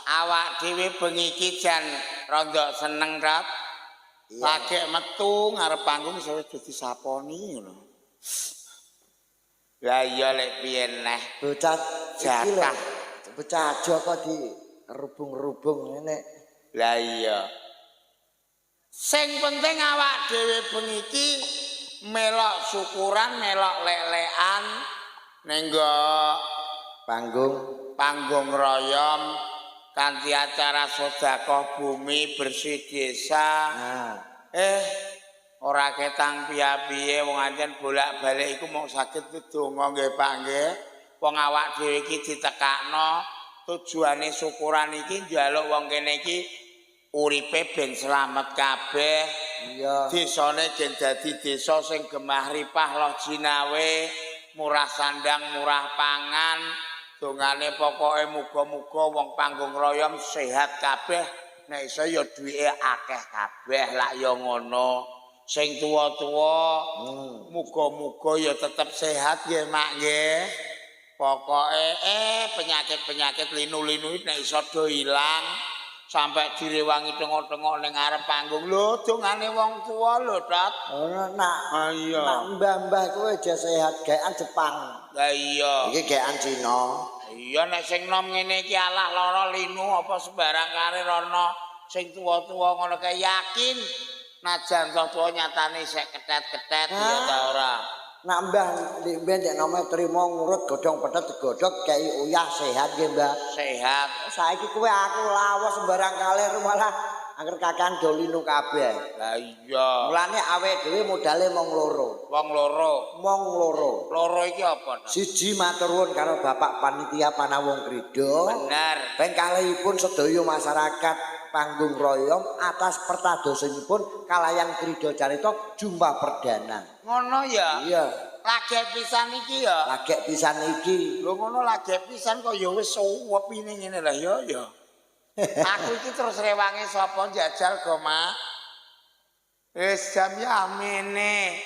Awak dhewe bengi iki jan rondok seneng, Rat. Lagek metu ngarep panggung iso wis dadi saponi ngono. Lah iya lek piye neh. Bocah iki lho. Jatah. Bocah aja kok di rubung-rubung ngene. Lah iya. Sing penting awak dhewe bengi iki melok syukuran, melok lek-lekan ning panggung panggung royom kanthi acara sedekah bumi bersih desa. Nah. Ora ketang piye-piye wong ancen bolak-balik iku mung saged ndonga nggih Pak nggih. Wong awak dhewe iki ditekakno tujuane syukuran iki njaluk wong kene iki uripe ben slamet kabeh. Iya. Desane gen dadi desa sing gemah ripah loh jinawe, murah sandang, murah pangan. Dongane pokoke muga-muga wong panggung royom sehat kabeh. Nek iso ya duwike akeh kabeh lak ya ngono. Sing tuwa-tuwa muga-muga ya tetep sehat nggih Mak nggih. Pokoke penyakit-penyakit linu-linu nek iso do ilang sampai direwangi tengok-tengok ning ngarep panggung lho dongane wong tuwa lho Tat. Ora nak. Ah iya. Nak mbah-mbah kuwi aja sehat gaean Jepang. Lah iya. Iki gaean Cina. Iya nek sing nom ngene iki alah lara linu apa sembarang karir ana sing tuwa-tuwa ngono kae yakin najan to tuwa nyatane isih ketet-ketet ya ta ora. Nak mbah ndek mben ndek nome trimo ngurut godhong petet digodhog kei uyah sehat nggih Mbah. Sehat. Saiki kowe aku lawas sembarang kalir malah angger kakean do linu kabeh. Lah iya. Mulane awake dhewe modale mung loro. Wong loro. Mung loro. Loro iki apa? Siji matur nuwun karo Bapak Panitia Panawung Krida. Bener. Ping kalihipun sedaya masyarakat Panggung Royom atas pertadosanipun kalayan Krida Carita jumpa perdana. Ngono ya? Iya. Lagek pisan iki ya? Lagek pisan iki. Lho ngono lagek pisan kok ya wis suwepine ngene lah ya ya. Aku iki terus rewangi sapa njajal go, Mak? Wis jam ya amene.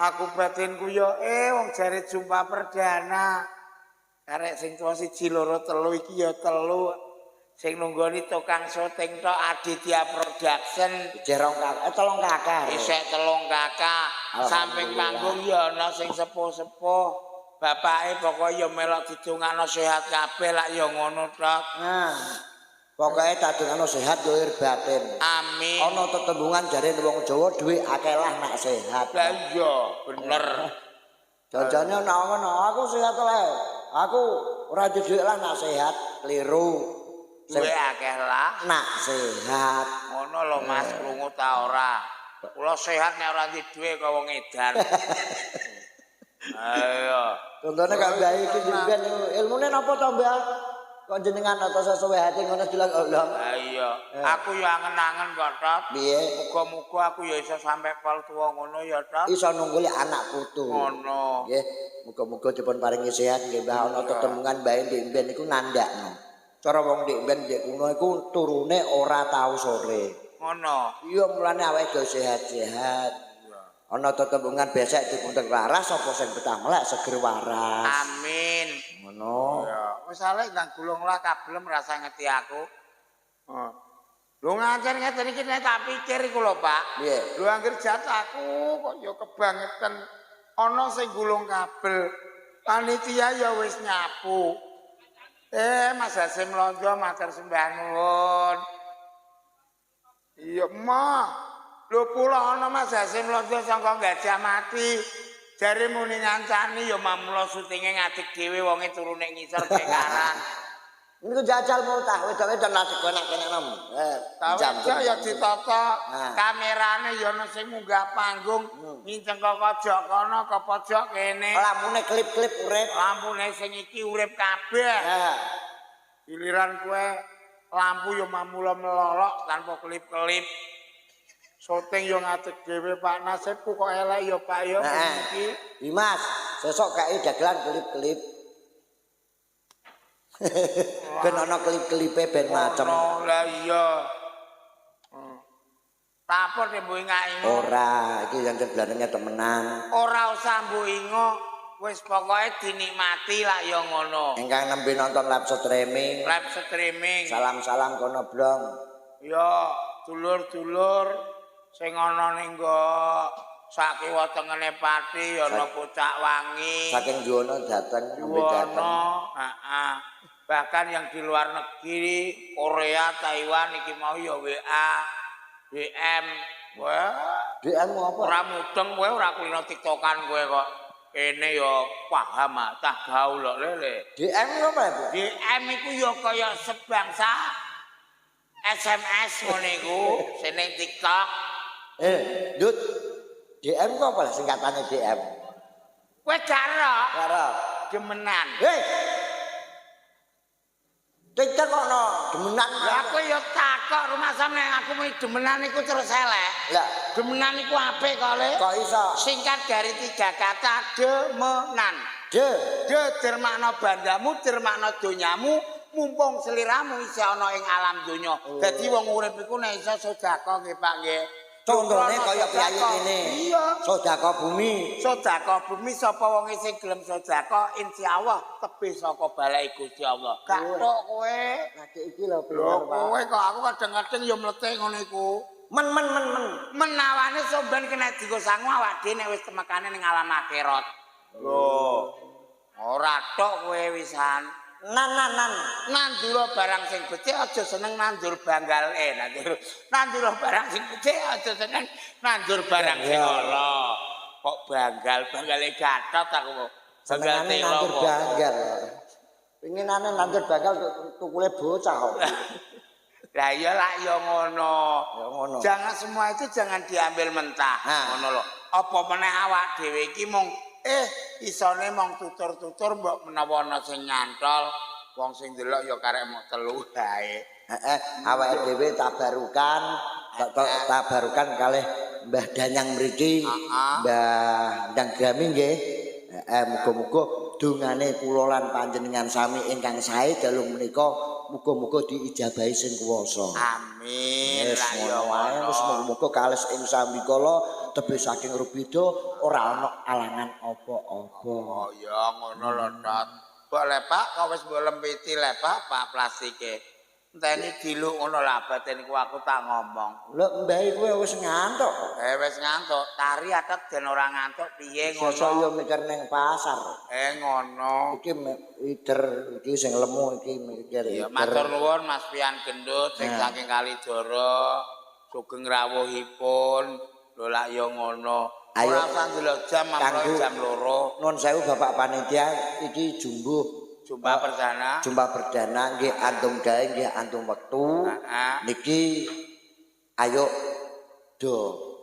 Aku batinku ya wong jare jumpa perdana. Karek sing tuwa 1 2 3 iki ya 3. Sing nunggoni tukang syuting tok Aditya Production. Isih rong kakak, 3 kakak. Isih 3 kakak. Samping panggung ya ana sing sepuh-sepuh. Bapake pokoke ya melok didongakno sehat kabeh lak ya ngono tok. Nah. Pokoke dadungano sehat yo batin. Amin. Ana tetembungan jare wong Jawa dhuwit akeh lah nak sehat. Lah iya, bener. Janjane ana ngono, aku sehat wae. Aku ora duwe dhuwit lah nak sehat, keliru. Duwe akeh lah nak sehat. Ngono lho Mas, krungu ta ora? Kula sehat nek ora duwe dhuwit kaya wong edan. Ayo. Contone kok Mbah iki mbiyen ilmune napa to, Mbah? Kok jenengan atas sesuai hati ngono dilong-olong. Lah iya, aku yo angen-angen kok, Tot. Piye? Muga-muga aku ya iso sampe pol tuwa ngono ya, Tot. Iso nungguli anak putu. Ngono. Nggih, muga-muga dipun paringi sehat nggih Mbah. Ana tetembungan mbahe ndek mbiyen iku nandakno. Cara wong ndek mbiyen ndek kuno iku turune ora tau sore. Ngono. Iya, mulane awake dhewe sehat-sehat. Ana tetembungan besek dipunten laras sapa sing betah melek seger waras. Amin. Ngono. Ya, wis alek ndang gulung lah kabelem rasa ngerti aku. Heeh. Lho ngancen ngeten iki nek tak pikir iku lho, Pak. Piye? Lho angger jatahku kok ya kebangetan ana sing gulung kabel. Panitia ya wis nyapu. Mas Hasim Londo matur sembah nuwun. Iya, mah. Lho pula ana Mas Hasim Londo sangka Gajah Mati. Jare muni ngancani ya mamula syutinge ngadeg dhewe wonge turu ning ngisor kekaran. Niku jajal mutah wedok-wedok nasi konak-konak nom. Wedok ya ditata, kamerane ya ana sing munggah panggung, nginceng ke pojok kono, ke pojok kene. Lampune klip-klip urip. Lampune sing iki urip kabeh. Giliran kowe lampu ya mamula melolok tanpa klip-klip. Syuting yo ngadeg dhewe Pak, nasibku kok elek ya Pak ya iki. Dimas, sesuk kae dagelan klip-klip. Ben ana klip-klipe ben macem. Ono lah iya. Lapor nek mbok ingak-ingok. Ora, iki yang blandenge temenan. Ora usah mbok ingok. Wis pokoke dinikmati lah ya ngono. Ingkang nembe nonton live streaming. Live streaming. Salam-salam kono blong. Ya, dulur-dulur sing ana ning nggo sak kiwa tengene Pati ya ana Pucak Wangi. Saking Juwana dateng, nembe dateng. Juwana, heeh. Bahkan yang di luar negeri, Korea, Taiwan iki mau ya WA, DM. Wah, DM apa? Ora mudeng kowe, ora kulino TikTokan kowe kok. Kene ya paham ah, tah gaul kok lele. DM apa, Bu? DM iku ya kaya sebangsa SMS ngene iku, sing ning TikTok. Eh, Dut. DM ku apa singkatane DM? Kowe gak ero? Ora. Demenan. Hei. TikTok kok no demenan. Lah aku ya takok rumah sampe nek aku muni demenan iku terus elek. Lah demenan iku apik kok, Le. Kok iso? Singkat dari 3 kata demenan. De. De dermakna bandamu, dermakna donyamu, mumpung seliramu isih ana ing alam donya. Oh. Dadi wong urip iku nek iso sedekah nggih Pak nggih. Contone kaya piyayi kene. Iya. Sedekah bumi. Sedekah bumi sapa wong sing gelem sedekah insyaallah tebih saka balai Gusti Allah. Gak tok kowe. Lagi iki lho Lho pinter, Pak. kowe kok aku kadang-kadang ya mletik ngono iku. Men men men men. Menawane somben kena dienggo sangu awak dhewe nek wis temekane ning alam akhirat. Lho. Ora tok kowe wisan. Nan nan nan. Nandura barang sing becik aja seneng nandur banggal nandur. Nandura barang sing becik aja seneng nandur barang sing ala. Kok banggal, banggale gatot aku kok. Banggal Senengane telo nandur kok. banggal. Pinginane nandur banggal tukule bocah kok. Lah iya lah ya ngono. Ya ngono. Jangan semua itu jangan diambil mentah. Ngono lho. Apa meneh awak dhewe iki mung isone mung tutur-tutur mbok menawa ana sing nyantol, wong sing ndelok ya karek mung telu wae. Heeh, awake dhewe tabarukan, tabarukan kalih Mbah Danyang mriki, Mbah Ndang Grami nggih. Heeh, muga-muga dungane kula lan panjenengan sami ingkang sae dalu menika muga-muga diijabahi sing kuwasa. Amin. Wis Lah ya ngono wae, wis muga-muga kales ing sambikala tebih saking rubida ora ana alangan apa-apa. Oh ya ngono lho, Tot. Mbok lepak kok wis mbok lempiti lepak Pak plastike. Enteni diluk ngono lah batin ku aku tak ngomong. Lho mbah kowe wis ngantuk. Wis ngantuk, tari atet den ora ngantuk piye ngono. Sosok yo mikir ning pasar. Ngono. Iki ider iki sing lemu iki mikir Ya ider. matur nuwun Mas Pian Gendut sing saking Kalidoro sugeng rawuhipun. Lho lak ya ngono. Ayo. Ora usah ndelok jam, amroh jam 2. Nuwun sewu Bapak panitia iki jumbuh Jumpa perdana. Jumpa perdana nggih antum gawe nggih antum wektu. Niki ayo do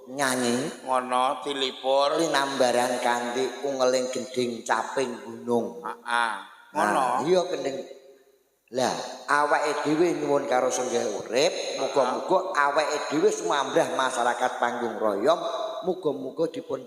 nyanyi ngono dilipur linambaran kanthi ungeling gendhing caping gunung. Heeh. Ngono. Nah, iya gendhing. Lah awake dhewe nyuwun karo senggih urip, muga-muga awake dhewe sumambrah masyarakat Panggung Royom muga-muga dipun